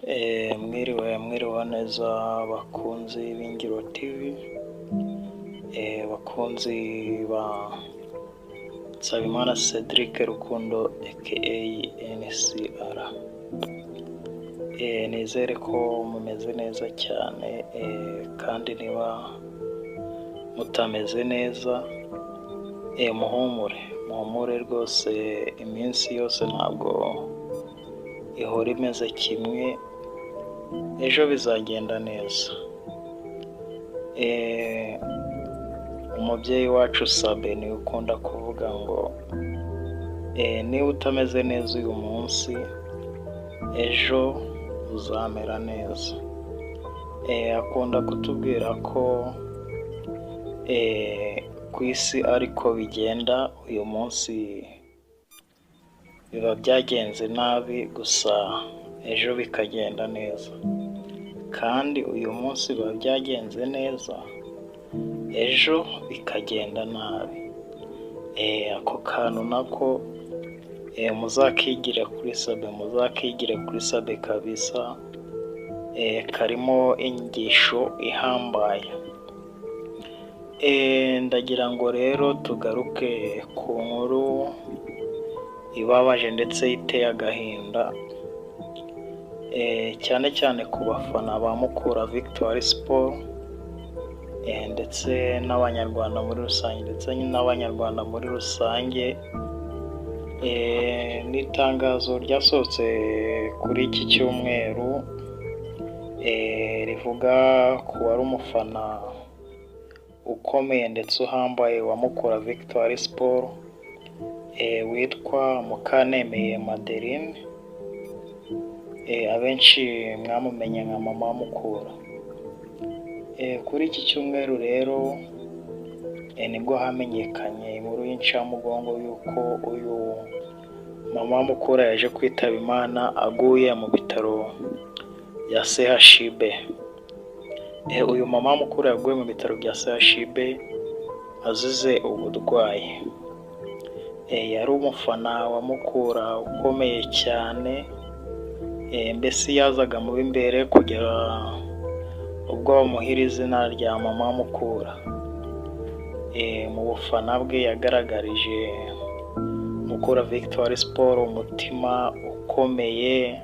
Mwiriwe, mwiriwe neza bakunzi b'Ingiro TV, bakunzi ba Nsabimana Cedric Rukundo aka NCR. Nizere ko mumeze neza cyane, kandi niba mutameze neza, muhumure, muhumure rwose. Iminsi yose ntabwo ihora imeze kimwe, ejo bizagenda neza. Umubyeyi wacu Sabe niwe ukunda kuvuga ngo niba utameze neza uyu munsi, ejo uzamera neza. Akunda kutubwira ko ku isi ariko bigenda, uyu munsi biba byagenze nabi, gusa ejo bikagenda neza, kandi uyu munsi biba byagenze neza, ejo bikagenda nabi. Ako kantu nako muzakigire kuri Sabe, muzakigire kuri Sabe kabisa, karimo inyigisho ihambaye. Ndagira ngo rero tugaruke ku nkuru ibabaje ndetse iteye agahinda, cyane cyane ku bafana ba Mukura Victory Sport ndetse n'Abanyarwanda muri rusange, ndetse n'Abanyarwanda muri rusange. Ni itangazo ryasohotse kuri iki cyumweru, rivuga ku wari umufana ukomeye ndetse uhambaye wa Mukura Victory Sport witwa Mukanemeye Madeline, abenshi mwamumenye nka Mama Mukura. Kuri iki cyumweru rero nibwo hamenyekanye inkuru y'incamugongo y'uko uyu Mama Mukura yaje kwitaba Imana aguye mu bitaro bya CHUB. Uyu Mama Mukura yaguye mu bitaro bya CHUB azize uburwayi. Yari umufana wa Mukura ukomeye cyane, mbese yazaga mu b'imbere kugera ubwo bamuhira izina rya Mama Mukura. Mu bufana bwe yagaragarije Mukura Victory Sport umutima ukomeye,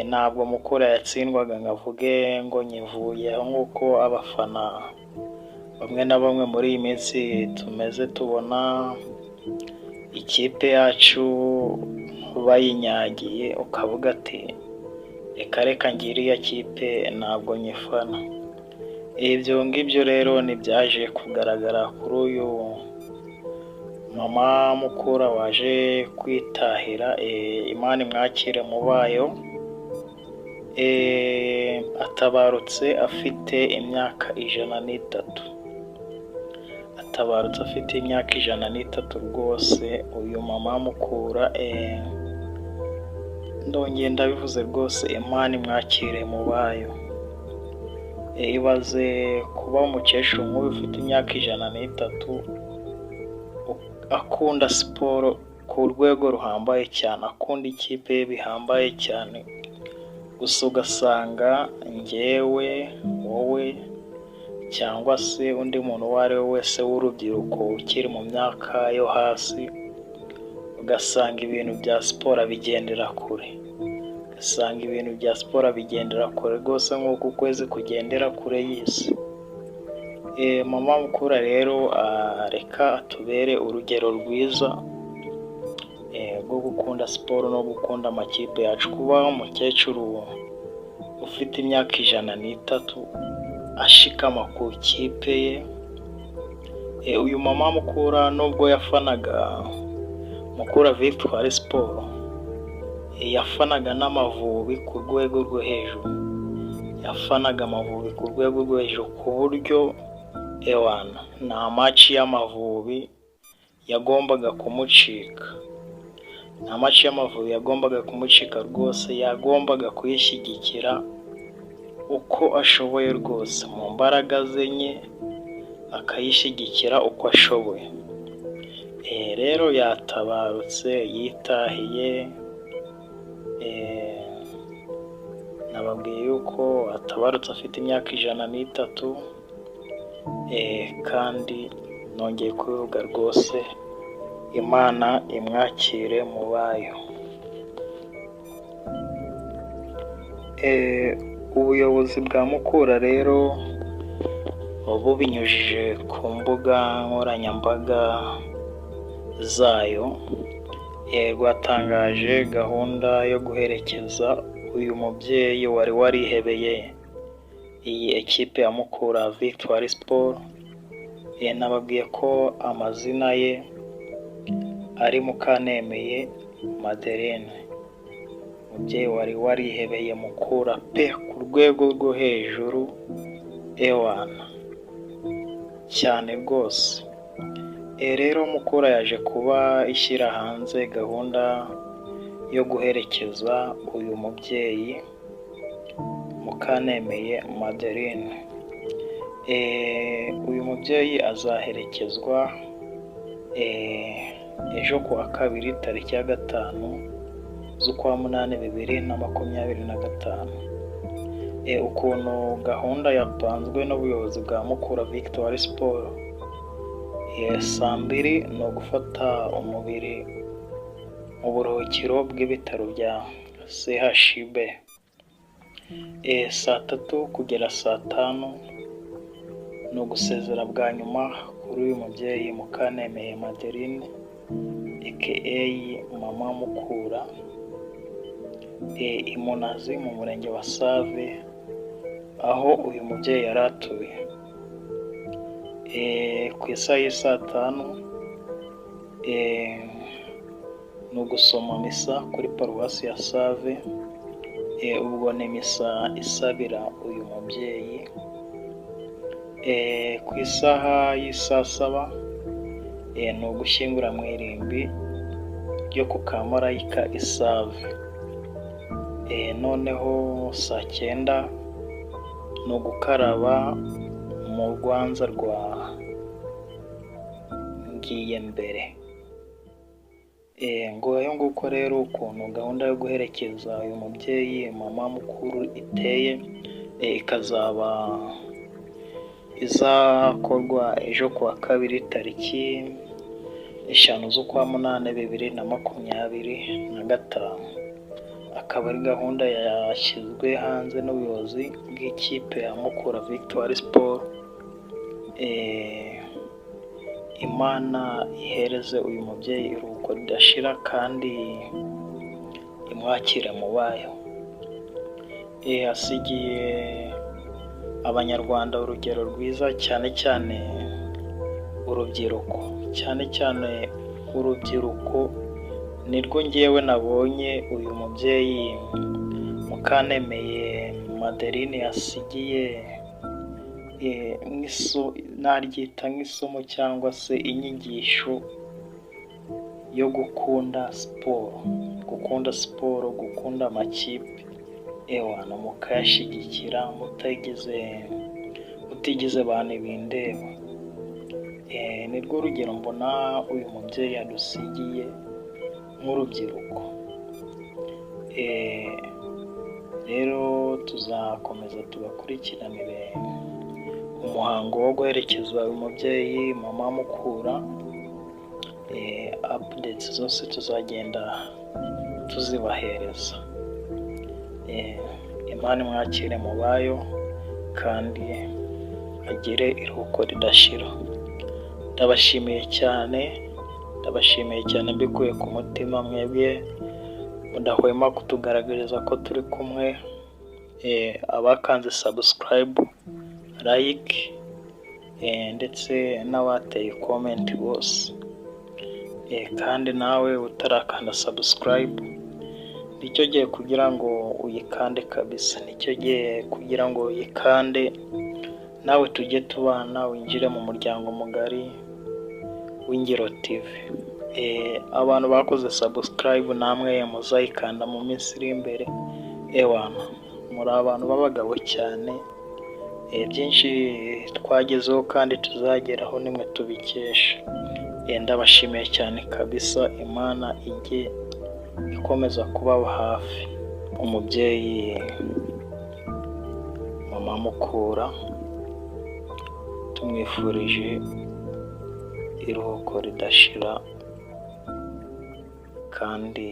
ntabwo Mukura yatsindwaga ngo avuge ngo nyivuyeho nk'uko abafana bamwe na bamwe muri iyi minsi tumeze, tubona ikipe yacu bayinyagiye ukavuga ati reka reka ngiriya kipe ntabwo nyifana. Ibyo ngibyo rero ntibyaje kugaragara kuri uyu Mama Mukura waje kwitahira, Imana imwakire mu bayo. Atabarutse afite imyaka 103, atabarutse afite imyaka 103 rwose. Uyu Mama Mukura, ndongeye ndabivuze rwose, Imana imwakire mu bayo. Ibaze kuba umukecuru nk'uyu ufite imyaka 103 akunda siporo ku rwego ruhambaye cyane, akunda ikipe ye bihambaye cyane, gusa ugasanga njyewe, wowe cyangwa se undi muntu uwo ari we wese w'urubyiruko ukiri mu myaka yo hasi, ugasanga ibintu bya siporo abigendera kure, ugasanga ibintu bya siporo abigendera kure rwose nk'uko ukwezi kugendera kure y'isi. Mama Mukura rero reka atubere urugero rwiza rwo gukunda siporo no gukunda amakipe yacu. Kuba umukecuru ufite imyaka 103 ashikama ku ikipe ye. Uyu Mama Mukura nubwo yafanaga Mukura Victory Sport, yafanaga n'Amavubi ku rwego rwo hejuru, yafanaga Amavubi ku rwego rwo hejuru ku buryo ewana nta match y'Amavubi yagombaga kumucika, nta match y'Amavubi yagombaga kumucika rwose, yagombaga kuyishyigikira uko ashoboye rwose mu mbaraga ze nke, akayishyigikira uko ashoboye. Rero yatabarutse yitahiye. Nababwiye yuko atabarutse afite imyaka 103, kandi nongeye kubivuga rwose, Imana imwakire mu bayo. Ubuyobozi bwa Mukura rero bubinyujije ku mbuga nkoranyambaga zayo, rwatangaje gahunda yo guherekeza uyu mubyeyi wari warihebeye iyi ekipe ya Mukura Victory Sport. Nababwiye ko amazina ye ari Mukanemeye Madeleine, umubyeyi wari warihebeye Mukura pe ku rwego rwo hejuru, ewana cyane rwose. Rero Mukura yaje kuba ishyira hanze gahunda yo guherekeza uyu mubyeyi Mukanemeye Madeleine. Uyu mubyeyi azaherekezwa ejo ku wa kabiri tariki ya 5 z'ukwa 8 2025. Ukuntu gahunda yapanzwe n'ubuyobozi bwa Mukura Victory Sport, saa 2 ni ugufata umubiri mu buruhukiro bw'ibitaro bya CHUB. Saa 3 kugera saa 5 ni ugusezera bwa nyuma kuri uyu mubyeyi Mukanemeye Madeleine aka Mama Mukura, i Munazi mu murenge wa Save aho uyu mubyeyi yari atuye. Ku isaha y'i saa 5 ni ugusoma misa kuri paruwasi ya Save, ubwo ni misa isabira uyu mubyeyi. Ku isaha y'i saa 7 ni ugushyingura mu irimbi ryo ku Kamarayika i Save. Noneho saa 9 ni ugukaraba mu rwanza rwa Ngiyembere. Ngayo nguko rero ukuntu gahunda yo guherekeza uyu mubyeyi Mama Mukuru iteye, ikazaba izakorwa ejo ku wa kabiri tariki 5 z'ukwa 8 2025. Akaba ari gahunda yashyizwe hanze n'ubuyobozi bw'ikipe ya Mukura Victory Sport. Imana ihereze uyu mubyeyi iruhuko ridashira kandi imwakire mu bayo. Asigiye Abanyarwanda urugero rwiza, cyane cyane urubyiruko, cyane cyane urubyiruko nirwo ngewe nabonye uyu mubyeyi Mukanemeye Madeleine yasigiye, naryita nk'isomo cyangwa se inyigisho yo gukunda siporo, gukunda siporo, gukunda amakipe, ewana mukayashyigikira mutigize ba ntibindeba. Nirwo rugero mbona uyu mubyeyi yadusigiye nk'urubyiruko. Rero tuzakomeza tubakurikiranire umuhango wo guherekeza uyu mubyeyi Mama Mukura, updates zose tuzagenda tuzibahereza. Imana imwakire mu bayo kandi agire iruhuko ridashira. Ndabashimiye cyane, ndabashimiye cyane mbikuye ku mutima, mwebwe mudahwema kutugaragariza ko turi kumwe, abakanze subscribe, like, ndetse n'abateye comment bose. Kandi nawe utarakanda subscribe, nicyo gihe kugira ngo uyikande kabisa, nicyo gihe kugira ngo uyikande nawe tujye tubana, winjire mu muryango mugari w'Ingiro TV. Abantu bakoze subscribe namwe muzayikanda mu minsi iri imbere, ewana muri abantu b'abagabo cyane, byinshi twagezeho kandi tuzageraho nimwe tubikesha. Ndabashimiye cyane kabisa, Imana ijye ikomeza kubaba hafi. Umubyeyi Mama Mukura, tumwifurije iruhuko ridashira kandi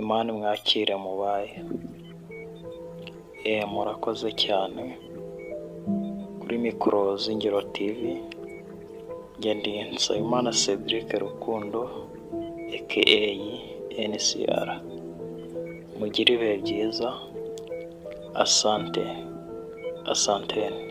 Imana imwakire mu bayo. Murakoze cyane. Kuri mikoro z'Ingero TV, njye ndi Nsabimana Cedric Rukundo aka NCR. Mugire ibihe byiza, asante, asanteni.